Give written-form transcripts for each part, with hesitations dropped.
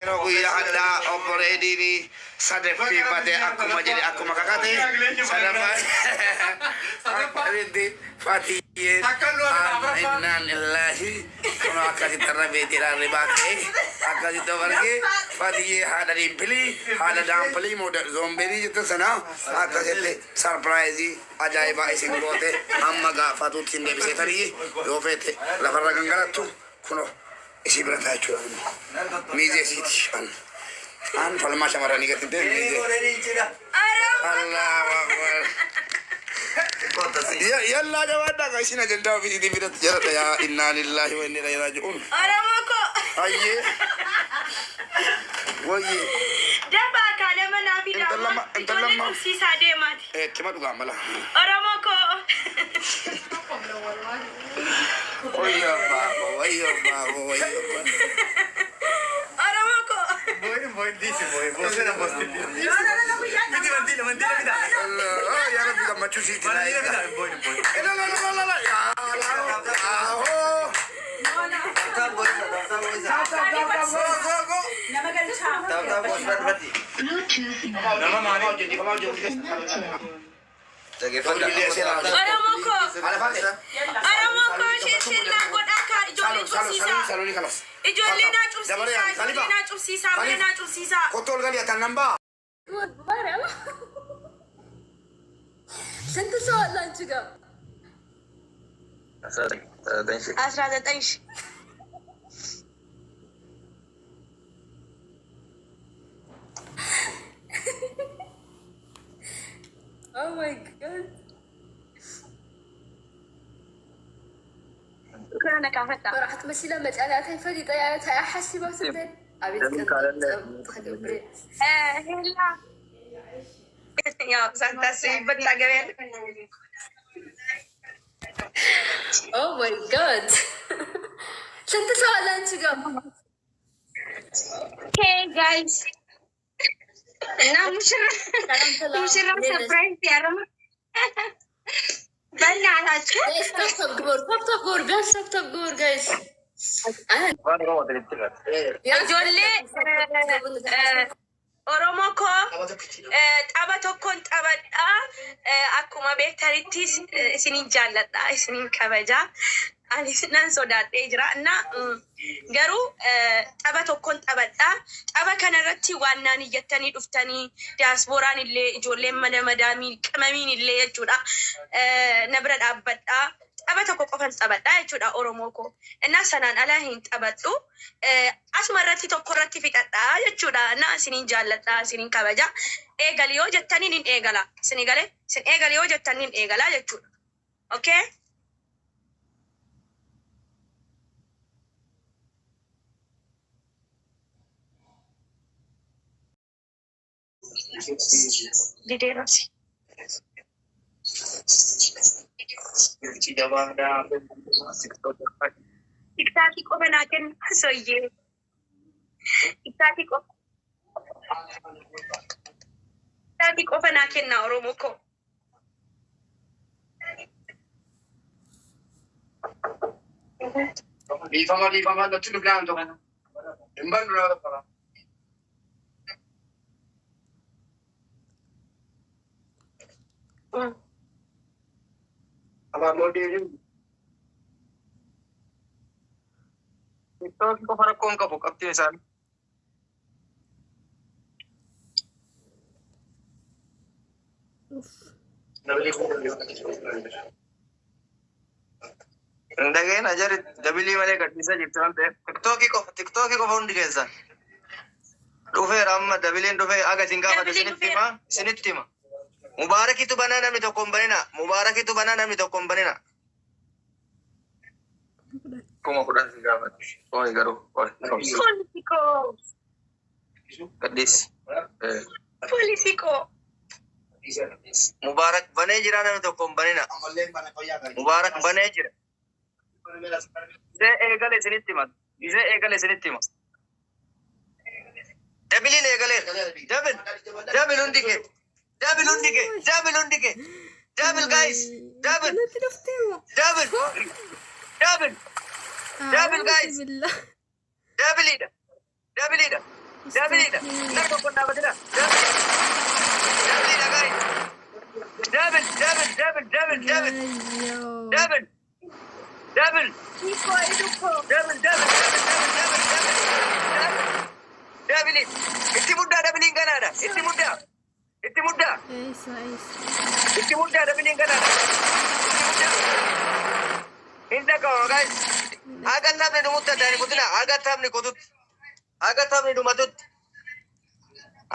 Yeroo guyyaa hadhaa obbo Reediin sadeeffifate akkuma jedhe akkuma kakate sadaffaa akkasitti Fatiyyeen innaan illaahi kunoo akkasitti irra beetii ribaa ka'e akkasitti of argee Fatiyyee haadha diimpilii haadha daampilii moo zoombeerii jette sana akkasitti surprise ajaa'ibaa isin goote amma gaafatuutti hin deebisee tarii yoo feete lafarra gangalattu kunoo isii bira ta'a jechuudha. Miizee isiiti. An falmaa shamarranii gadi ta'e miizee. Allahu akbar. Yallaa jabaadhaa kan isin ajandaa ofiisiitiin fidatti jedhadha yaa innaa lillaahi wa innaa ilaihi raaji'uun. Oromoo koo. Ayyee. Wayyee. Dafaa kaadama naa fidaa. Intallama Ijoollee intallama. tursiisaa deemaati. Itti dhugaa mala. Oromoo koo. Wayyoo baaboo wayyoo baaboo wayyoo baaboo. Oromoo koo. Allah yaa Rabbi gammachuu siiti naa eega. La la la la la yaa ahoo. Go go go. Oromoo koo. Oromoo koo share naa godhaa kaa ijoollee tursiisaa. Ijoollee naa cubsiisaa. Ijoollee naa cubsiisaa. Mana naa cubsiisaa. Kottu ol gali atan nan ba'a. ማርያም ስንት ሰው አለ አንቺ ጋር? 19,000. Oh my God. Kana kaafadha. መራሕቲ መሲላ መጫንያ እንታይ ፈሊጠ እያ እንታይ ሓሲባ ትብል ኣቤት ትገብር። ሄላ ያው ሳታስቢበት ታገቢያለሽ። Oh my God. ስንት ሰው አለ አንቺ ጋር? Hey guys እና ሙሽራ ሙሽራ surprise ያረማ በእናታችሁ። Guys, tap tap ግበሩ፣ tap tap ግበሩ፣ ቢያንስ tap tap ግበሩ guys። Ijoollee Oromoo koo, tapha tokkoon taphadhaa. Akkuma beektanitti isinin jaalladha, isinin kabaja. Anis nan sodaadhee jira. እና garuu tapha tokkoon taphadhaa. Tapha kanarratti waan naan iyyattanii dhuftanii diyaaspooraan illee ijoolleen mana madaamii qimamiin illee jechuudha. Na bira dhaabbadhaa. Tapha tokko qofan taphadhaa jechuudha Oromoo koo. እና sanaan ala hin taphadhu. Asuma irratti tokko irratti fixadhaa jechuudha. እና isinin jaalladha, isinin kabaja. Eegali yoo jettaniin hin eegala. Isin gale, isin eegali yoo jettaniin hin eegala jechuudha. Okay? Dideerasi. TikTokii qofa naa kenna soyyee. TikTokii qofa. TikTokii qofa naa kenna Oromoo koo. Dhiifama dhiifama natti dhufnaan tokko. Hin bannu nama tokko. Abaaboo deebiin. TikTokii qofa rakkoon qabu qabxiin isaanii. Hin ajari dabilii malee gadhiisaa jirti waan ta'eef TikTokii qofa, TikTokii qofa hundi keessan. Dhufeera amma dabiliin dhufee aga isin gaafate Dabiliin isinitti hima isinitti hima. Mubaarakitu banaa, namni tokko hin banina. Mubaarakitu banaa, namni tokko hin banina. 10,000 si gaafate. Ooyi garuu ooyi. Poolisii. Gadhiisi. Poolisii koo. Mubaarak banee jira, namni tokko hin banina. Mubaarak banee jira. Gisee eegale isinitti hima. Gisee eegale isinitti hima. Dabiliin eegaleera. Double. Double hundi kee. Double hundi kee. Double hundi kee. Double guys. Double. Kanatti dhufteemo. Double. Double. Double guys. Billah. Doubleiidha. Doubleiidha. Doubleiidha. Nama tokko hin dhaabatina. Doubleiidha guys. Double, double, double, double, double. Wayyoo. Double. Double. Hiikoo idukoo. Double, double, double, double, double, double. Double. Itti muddaa, doubleiin ganaadha. Itti muddaa. Itti muddaa. Eessa eessa? Itti muddaa, doubleiin ganaadha. Itti muddaa. Hin dhaqabu guys. Haga taphni dhumutti addaan hin kutina. Haga taphni kututti. Haga taphni dhumatutti.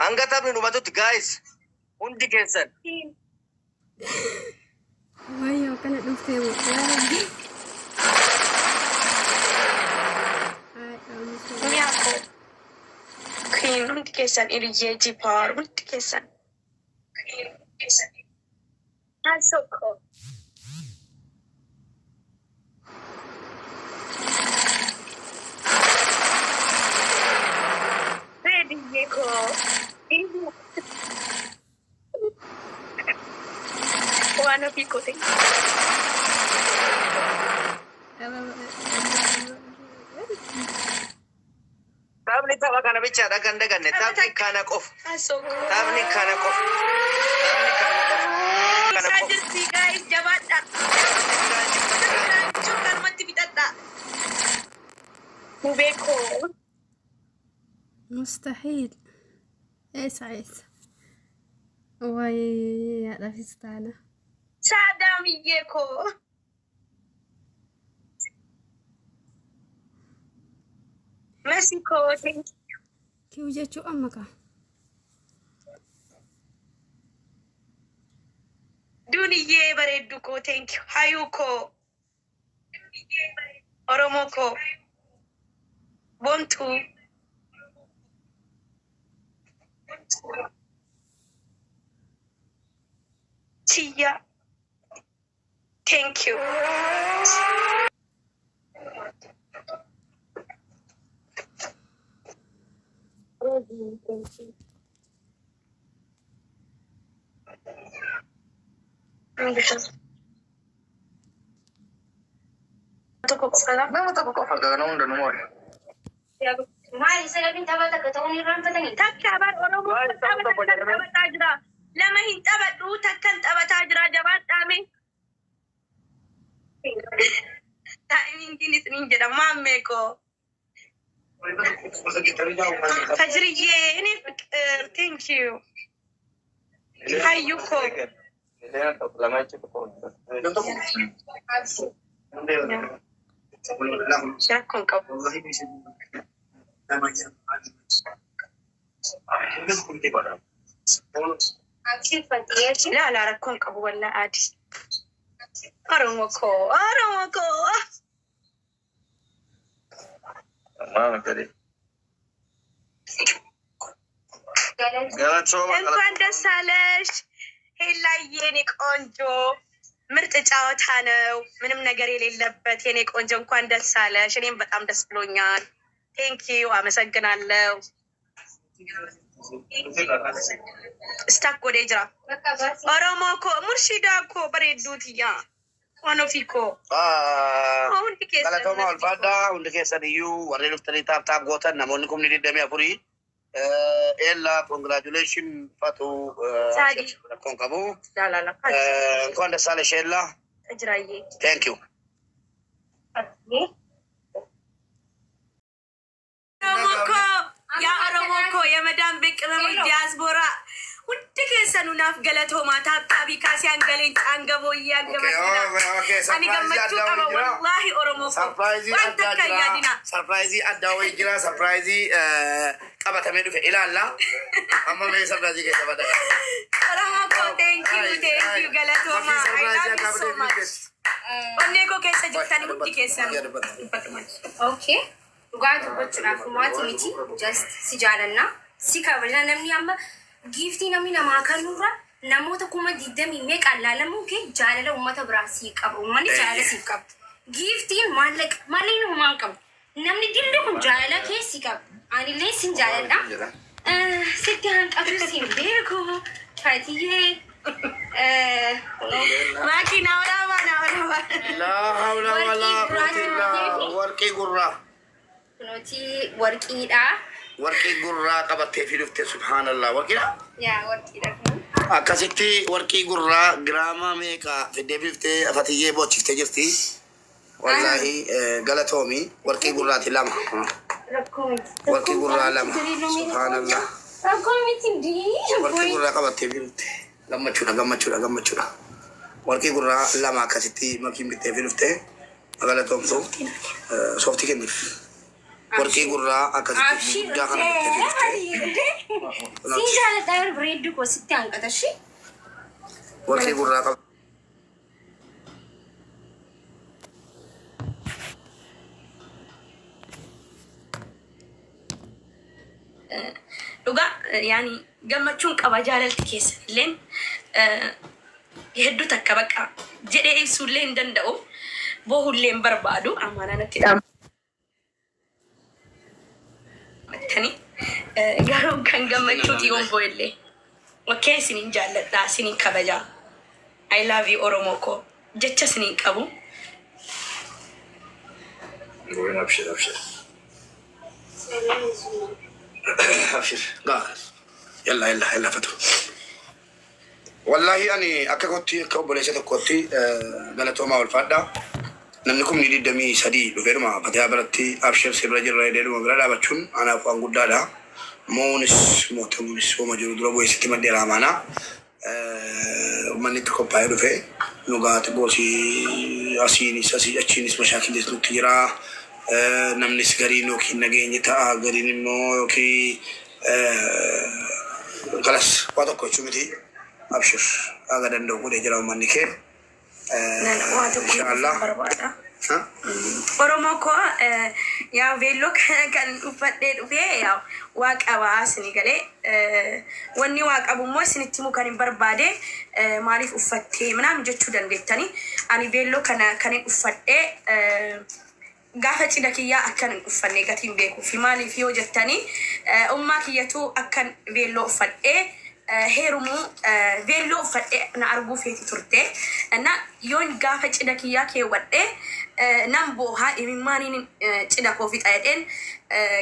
Hanga taphni dhumatutti guys. Hundi keessan. Wayyoo, akkana dhuftee moo? Yaa Rabbi. Ay, oomisha. Miyaakoo. Queen, hundi keessan hiriyyee jipaar hundi keessan. Haasoo. Reediyyee koo. Waan ofii koo ta'e. Taphni tapha kana bichaadha kan daganne. Taphni kana qofa. Haasoo. Taphni kana qofa. Taphni kana qofa. Kana Isaa qofa. jirti guys, jabaadha. Jiru kanumatti fixadha. Mubee koo. مستحيل. Eessa eessa? Way, haadha fistaana. Saadaamiyyee koo. Messi koo. Thank you. Kiw jechuu amma kaa. Duniyyee bareeddu koo, thank you. Hayuu koo. Oromoo koo. Bontuu. Tiyya. Thank you. Thank you. Tokko qofa. Nama tokko qofa kana hunda nu moole. Maali sababiin tapha takka ta'uun irraanfatanii? Takka bar Oromoo Maali tapha tapha tokko takkan jedhamee? taphataa jira. Lama hin taphadhu, takkan taphataa jira, jabaadhaame. Taayimingiin isiniin jedha maammee koo. Fajriyyee inni thank you. Hayyuu koo. Lama jechuun tokko. Rakkoon qabu. Laalaa, rakkoon qabu wallaa adi. Oromoo koo, Oromoo koo. Maama gadi. Galatooma. እንኳን ደስ አለሽ ሄላዬ፣ የኔ ቆንጆ፣ ምርጥ ጨዋታ ነው፣ ምንም ነገር የሌለበት የኔ ቆንጆ፣ እንኳን ደስ አለሽ። እኔም በጣም ደስ ብሎኛል። Thank you፣ አመሰግናለሁ። Stuck godhee jira. Oromoo koo, Murshidaa koo, bareedduu tiyya, waan ofii koo hundi keessan. Galatooma, ulfaadhaa hundi keessan iyyuu warreen dhuftanii tap tap gootan, namoonni 24,000. Eella, congratulation Fatu. Saadi. Rakkoon qabu. Laalala. እንኳን ደስ አለሽ ኤላ። ጅራዬ። Thank you. Oromoo koo, yaa Oromoo koo, የመዳም ቤት ቅመሞች ዲያስፖራ hundi keessanuu naaf galatoomaa. Tap tapii kaasee hangaleen caangabooyyee hangama ani gammachuu qaba wallaahi, Oromoo koo. Surpriseii waan addaa takka hin jira. yaadina. Surpriseii addaa wayii jira. Surpriseii qabatamee dhufe ilaalla. Amma mee surpriseii keessa bada. Oromoo koo, thank you, thank you, galatoomaa. I love you so much. Onnee koo keessa jirtan hundi keessan. Okay. Dhugaa dubbachuudhaaf humaati miti. Just si jaalanna. Si kabajna. Namni amma giftii namni namaa kennurra namoota 20,000 meeqaan laalamuun kee jaalala uummata biraa sii qaba. Uummanni jaalala siif qaba. Giftiin maallaqa maallaqni homaa hin qabu. Namni dilli kun jaalala kee si qaba. Anillee sin jaaladha. Sitti hanqatu siin beeku. Fatiyyee. Maakii na waraabaa, na waraabaa. لا حول ولا قوة إلا. Warqii gurraa. Kunooti warqiidha. Warqii gurraa qabattee fi dhufte, subhaanallah, warqiidha. Yaa, warqiidha kun. Akkasitti warqii gurraa giraama meeqa fiddee fi dhuftee Fatiyyee boochiftee jirti. Wallaahi galatoomi, warqii gurraati lama. Rakkoo miti. Warqii gurraa lama. Subhaanallah. Rakkoo miti dii. Warqii gurraa qabattee fi dhufte. Gammachuudha, gammachuudha, gammachuudha. Warqii gurraa lama akkasitti makiin bittee fi dhuftee galatoomtu, sooftii kenniif. Warqii gurraa akkasitti guddaa kana bittee fi dhuftee. Siin jaaladha, bareeddu koo, sitti hanqata ishee. Warqii gurraa qaba. Dhugaa yaani gammachuun qaba, jaalalti keessan illeen hedduu takka bakka jedhee ibsuullee hin danda'u. Boohullee hin barbaadu. Amaanaa natti dhaammattanii garuu kan gammachuuti yoon boo'ellee. Okay, isinin jaalladha, isinin kabajaa. I love you, Oromoo koo. Jecha isinin qabu. Abshir, abshir. Abshir. Gaa. Yalla, yalla, yalla, fatu. Wallahi ani akka kootti, akka obboleessa tokkootti, galatoomaa, ulfaadha. Namni 23,000 dhufeedhuma Fatihaa biratti abshir si bira jirra jedheedhuma bira dhaabachuun anaaf waan guddaadha. Moonis mootamuunis hooma jiru dura bu'eessitti maddeera amaanaa. Uummanni itti qophaa'ee dhufe nu gaati goosii asiinis asii achiinis mashaakilis nutti jira. Namnis gariin yookiin nageenyi ta'a, gariin immoo yookiin kalas waa tokko jechuu miti. Abshir, haga danda'u godhee jira uummanni kee. Nan waa tokko Inshaallah. barbaada. Oromoo koo, yaa veelloo kana kan uffadhee dhufee yaa waa qabaa isinii galee, wanni waa qabu immoo isinitti himuu kan hin barbaade, maaliif uffattee ምናምን jechuu dandeettanii, ani veelloo kana kan hin uffadhee gaafa cidha kiyyaa akkan hin uffanne gatiin beekuuf. Maaliif yoo jettanii, ummaa kiyyatu akkan veelloo uffadhee heerumuu veelloo uffadhee na arguu feeti turte. Na yoon gaafa cidha kiyyaa keewwadhee nan boohaa, imimmaaniin cidha koo fixa jedheen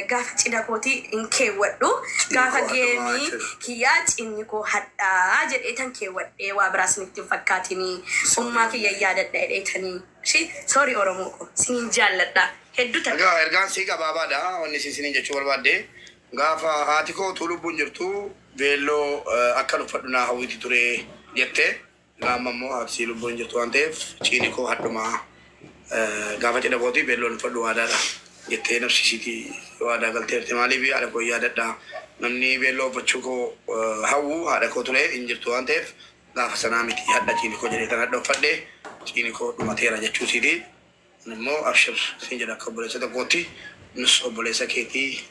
gaafa cidha kootii hin keewwadhu. Gaafa koo hadhumaa geemii jechuudha. Kiyyaa cinni koo hadhaa jedhee tan keewwadhee, waa biraas nitti hin fakkaatinii, ummaa kiyya yaadadha jedheetanii. Shi sorry, Oromoo koo, sinin jaalladha hedduu takka. Egaa ergaan sii gabaabaadha. Wanni isin isiniin jechuu barbaadde, gaafa haati koo utuu lubbuun jirtu veelloo akkan uffadhu naa hawwiti ture jette. Gaama immoo haati sii lubbuun jirtu waan ta'eef ciini koo hadhumaa, gaafa cidha kootii veelloon uffadhu waadaadha jettee nafsisiitii waadaa galteerti. Maaliif? Haadha koo yaadadha. Namni veelloo uffachuu koo hawwu haadha koo ture, hin jirtu waan ta'eef gaafa sanaa miti, hadha ciini koo jedhee tan hadha uffadhe, ciini koo dhumateera jechuu isiiti. Immoo abshir siin jedha akka obboleessa tokkootti. Nus obboleessa keetii,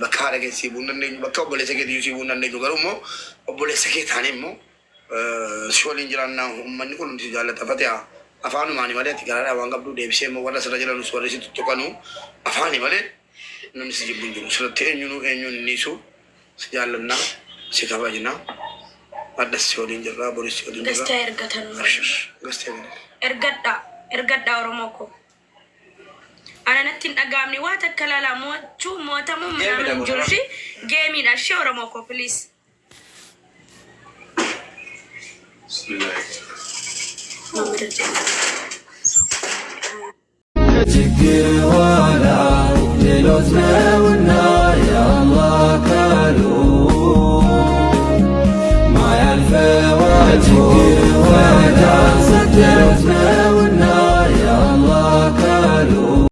bakka haadha kee sii bu'uu hin dandeenyu, bakka obboleessa keetii sii bu'uu hin dandeenyu, garuu immoo obboleessa kee taanee immoo si waliin jiraannaa. Uummanni kun hundi si jaallata, Fatiha. Afaanumaani malee ati garaadhaa waan qabdu deebisee immoo warra sirra jiranus, warri si tuttuqanu afaani malee namni si jibbu hin jiru. Sirratti eenyunuu eenyuun hin dhiisu. Si jaallannaa, si kabajnaa, addas si waliin jirraa, boris si waliin jirraa. Gastaa ergatan. Abshir, gastee gadi. Ergadhaa, ergadhaa, Oromoo koo. Ana natti hin dhaga'amne waa takka, laalaa, mo'achuu mo'atamuu ምናምን hin jiru shi geemiidha ishee. Oromoo koo, please. ከችግር ኋላ ድሎት ነውና የአላህ ቃሉ ማያልፈው ከችግር ኋላ።